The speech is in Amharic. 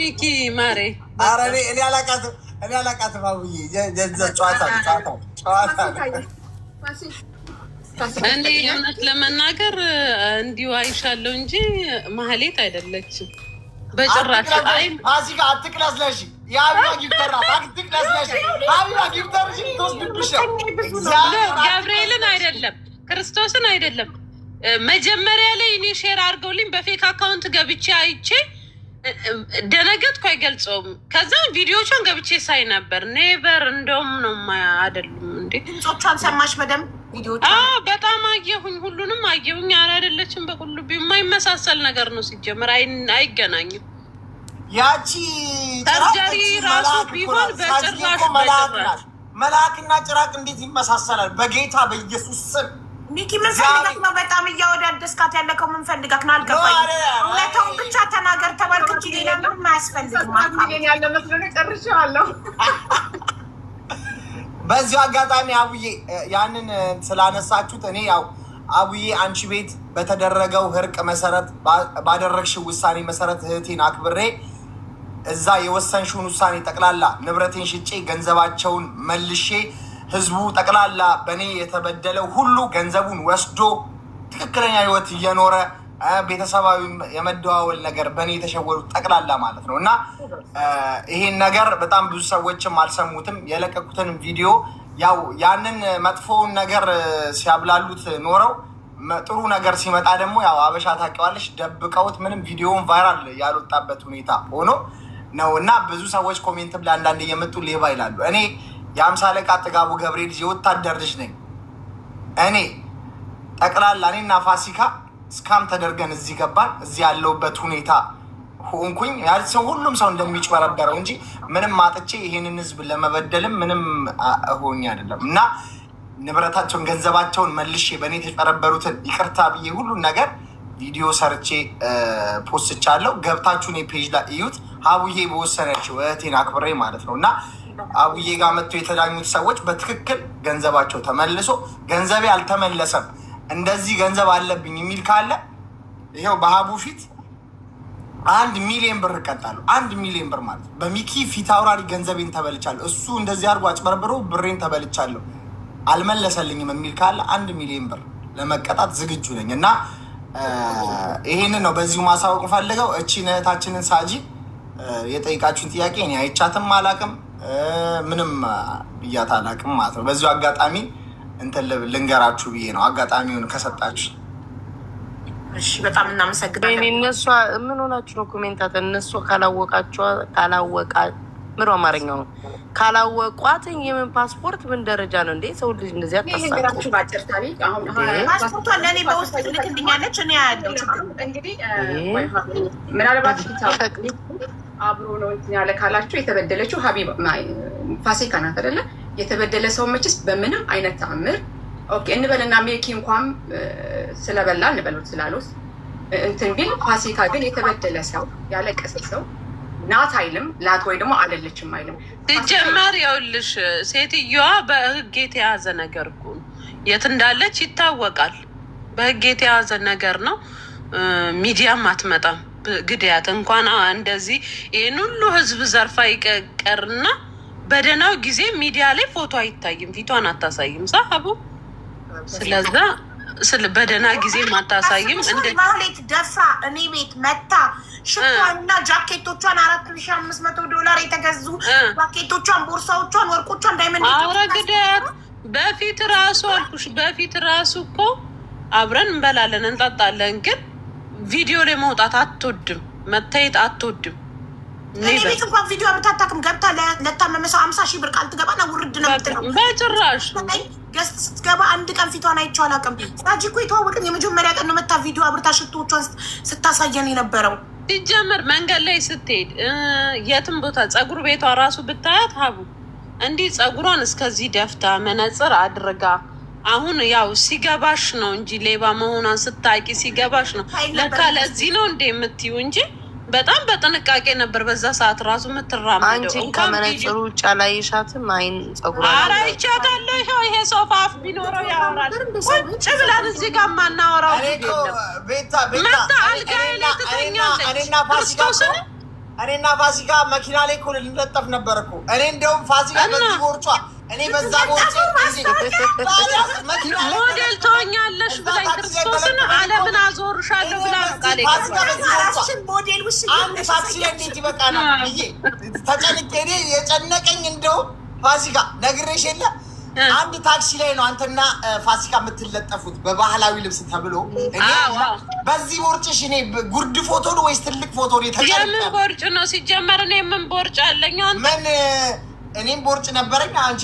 ሚኪ ማሬ። ኧረ እኔ አላውቃትም፣ እኔ አላውቃትም። አቡዬ ጨዋታ ነው፣ ጨዋታ ነው፣ ጨዋታ ነው። እኔ እውነት ለመናገር እንዲሁ አይሻለሁ እንጂ ማህሌት አይደለችም በጭራሽ። አይ ፋሲካ አትቅለስለሽ። የሀቢባ gifter ናት። አትቅለስለሽ። ሀቢባ gifter ትወስድብሽ ነው። ገብርኤልን አይደለም፣ ክርስቶስን አይደለም። መጀመሪያ ላይ እኔ share አድርገውልኝ በ fake account ገብቼ አይቼ ደነገጥኩ። አይገልጸውም። ከዛ ቪዲዮቿን ገብቼ ሳይ ነበር። Never እንደውም ነው አይደሉም እንዴ? ድምፆቿን ሰማሽ በደንብ ቪዲዮቿን? አዎ በጣም አየሁኝ፣ ሁሉንም አየሁኝ። ኧረ አይደለችም። በቁልቢ የማይመሳሰል ነገር ነው ሲጀመር፣ አይገናኝም። ያቺ Surgery ራሱ ቢሆን በጭራሽ በጭራሽ። መልአክና ጭራቅ እንዴት ይመሳሰላል? በጌታ በኢየሱስ ስም። ሚኪ ምን ፈልጋት ነው? በጣም እያወዳደስካት ያለከው ምን ፈልጋት ነው? አልገባኝም። እውነታውን ብቻ ተናገር ተባልክ እንጂ ሌላ ምንም አያስፈልግም። ሚሊዮን ያለ መስሎ ነው። ጨርሼዋለሁ። በዚሁ አጋጣሚ አቡዬ ያንን ስላነሳችሁት እኔ ያው አቡዬ አንቺ ቤት በተደረገው እርቅ መሰረት፣ ባደረግሽው ውሳኔ መሰረት እህቴን አክብሬ እዛ የወሰንሽውን ውሳኔ ጠቅላላ ንብረቴን ሽጬ ገንዘባቸውን መልሼ ህዝቡ ጠቅላላ በእኔ የተበደለው ሁሉ ገንዘቡን ወስዶ ትክክለኛ ህይወት እየኖረ ቤተሰባዊ የመደዋወል ነገር በእኔ የተሸወዱት ጠቅላላ ማለት ነው። እና ይሄን ነገር በጣም ብዙ ሰዎችም አልሰሙትም። የለቀኩትን ቪዲዮ ያው ያንን መጥፎውን ነገር ሲያብላሉት ኖረው ጥሩ ነገር ሲመጣ ደግሞ ያው አበሻ ታውቂዋለሽ፣ ደብቀውት ምንም ቪዲዮውን viral ያልወጣበት ሁኔታ ሆኖ ነው። እና ብዙ ሰዎች comment ም ላይ አንዳንድ እየመጡ ሌባ ይላሉ። እኔ የ50 አለቃ ጥጋቡ ገብሬ ልጅ የወታደር ልጅ ነኝ። እኔ ጠቅላላ እኔና ፋሲካ scam ተደርገን እዚህ ገባን። እዚህ ያለሁበት ሁኔታ ሆንኩኝ። ሰው ሁሉም ሰው እንደሚጭበረበረው እንጂ ምንም አጥቼ ይሄንን ህዝብ ለመበደልም ምንም ሆኜ አይደለም። እና ንብረታቸውን ገንዘባቸውን መልሼ በእኔ የተጭበረበሩትን ይቅርታ ብዬ ሁሉን ነገር ቪዲዮ ሰርቼ post ቻለሁ። ገብታችሁ እኔ page ላይ እዩት። አቡዬ በወሰነችው እህቴን አክብሬ ማለት ነው። እና አቡዬ ጋር መጥቶ የተዳኙት ሰዎች በትክክል ገንዘባቸው ተመልሶ ገንዘቤ አልተመለሰም እንደዚህ ገንዘብ አለብኝ የሚል ካለ ይኸው በሀቡ ፊት 1 ሚሊዮን ብር እቀጣለሁ። 1 ሚሊዮን ብር ማለት ነው። በሚኪ ፊት አውራሪ ገንዘቤን ተበልቻለሁ፣ እሱ እንደዚህ አድርጎ አጭበርብሮ ብሬን ተበልቻለሁ፣ አልመለሰልኝም የሚል ካለ 1 ሚሊዮን ብር ለመቀጣት ዝግጁ ነኝ። እና ይሄንን ነው በዚሁ ማሳወቅ ፈልገው። እቺን እህታችንን ሳጂ የጠይቃችሁን ጥያቄ እኔ አይቻትም አላቅም፣ ምንም ብያት አላቅም ማለት ነው። በዚሁ አጋጣሚ እንትን ልንገራችሁ ብዬ ነው አጋጣሚውን ከሰጣችሁ። እሺ፣ በጣም እናመሰግናለን። እነሱ ምን ሆናችሁ ነው? Commentator እነሱ ካላወቃችሁ ካላወቃ ምሮ አማርኛው ነው ካላወቋት የምን ፓስፖርት ምን ደረጃ ነው እንዴ? ሰው ልጅ እንደዚህ አታሳቁ። ልንገራችሁ በአጭር ታሪክ አሁን ፓስፖርቷን ለእኔ በውስጥ ትልክልኛለች። እኔ ያለው ችግር እንግዲህ ምናልባት አብሮ ነው እንትን ያለ ካላችሁ የተበደለችው ሀቢባ ፋሲካ ናት አይደለ? የተበደለ ሰው መችስ በምንም አይነት ተአምር okay እንበልና ሚኪ እንኳን ስለበላ እንበለው ስላሉት እንትን ቢል ፋሲካ ግን የተበደለ ሰው ያለቀሰ ሰው ናት አይልም፣ ናት ወይ ደግሞ አይደለችም አይልም። ሲጀመር ይኸውልሽ ሴትዮዋ በህግ የተያዘ ነገር እኮ ነው። የት እንዳለች ይታወቃል። በህግ የተያዘ ነገር ነው። ሚዲያም አትመጣም። ግድያት እንኳን እንደዚህ ይህን ሁሉ ህዝብ ዘርፋ ይቀርና በደህናው ጊዜ ሚዲያ ላይ ፎቶ አይታይም፣ ፊቷን አታሳይም ሳሀቡ። ስለዛ በደህና ጊዜ አታሳይም። እንደ ማህሌት ደፍራ እኔ ቤት መታ ሽቷንና ጃኬቶቿን 4500 ዶላር የተገዙ ጃኬቶቿን፣ ቦርሳዎቿን፣ ወርቆቿን፣ diamond አረ ግዳያት በፊት ራሱ አልኩሽ፣ በፊት ራሱ እኮ አብረን እንበላለን እንጠጣለን፣ ግን ቪዲዮ ላይ መውጣት አትወድም፣ መታየት አትወድም። እኔ ቤት እንኳን ቪዲዮ አብታታክም ገብታ ለታመመ ሰው 50,000 ብር ቃል ትገባ ና ውርድ ነው የምትለው። በጭራሽ። Guest ስትገባ አንድ ቀን ፊቷን አይቼው አላውቅም። ሳጂ እኮ የተዋወቅን የመጀመሪያ ቀን ነው መታ ቪዲዮ አብርታ ሽቶቿን ስታሳየን የነበረው። ሲጀመር መንገድ ላይ ስትሄድ የትም ቦታ ፀጉር ቤቷ ራሱ ብታያት ሀቡ እንዲህ ፀጉሯን እስከዚህ ደፍታ መነጽር አድርጋ፣ አሁን ያው ሲገባሽ ነው እንጂ ሌባ መሆኗን ስታቂ ሲገባሽ ነው ለካ ለዚህ ነው እንደ የምትዩ እንጂ በጣም በጥንቃቄ ነበር በዛ ሰዓት ራሱ የምትራመደው። አንቺ ከመነጽሩ ውጭ አላየሻትም? አይን ፀጉሯ ኧረ አይቻታለሁ። ይኸው ይሄ ሶፋ አፍ ቢኖረው ያወራል። ቁጭ ብለን እዚህ ጋር የማናወራው እኔ እኮ የለም። ቤታ ቤታ መታ አልጋዬ ላይ ትተኛለች። እኔና ፋሲካ እኮ ክርስቶስን እኔና ፋሲካ መኪና ላይ እኮ ልንለጠፍ ነበር እኮ። እኔ እንደውም ፋሲካ እና? በዚህ ቦርጯ፣ እኔ በዛ ቦርጬ መኪና ላይ ሞዴል ተለጥፈን ትሆኛለሽ እዛ ብላኝ ታክሲ ላይ ክርስቶስን ተለጥፈን እኮ ዓለምን አዞርሻለሁ ብላ ነው ቃል ፋሲካ የገባችው። በዚህ ቦርጯ ራስሽን ሞዴል ውስጥ አንድ ታክሲ ላይ እንዴት ይበቃናል ብዬ ተጨንቄ፣ እኔ የጨነቀኝ እንደውም ፋሲካ ነግሬሽ የለ፣ አንድ ታክሲ ላይ ነው አንተና ፋሲካ የምትለጠፉት በባህላዊ ልብስ ተብሎ እኔ አዎ፣ አዎ። በዚህ ቦርጭሽ እኔ ጉርድ ፎቶ ነው ወይስ ትልቅ ፎቶ ነው የምን የተጨነቀ? ቦርጭ ነው ሲጀመር? እኔ የምን ቦርጭ አለኝ? አንተ ምን እኔም ቦርጭ ነበረኝ አንቺ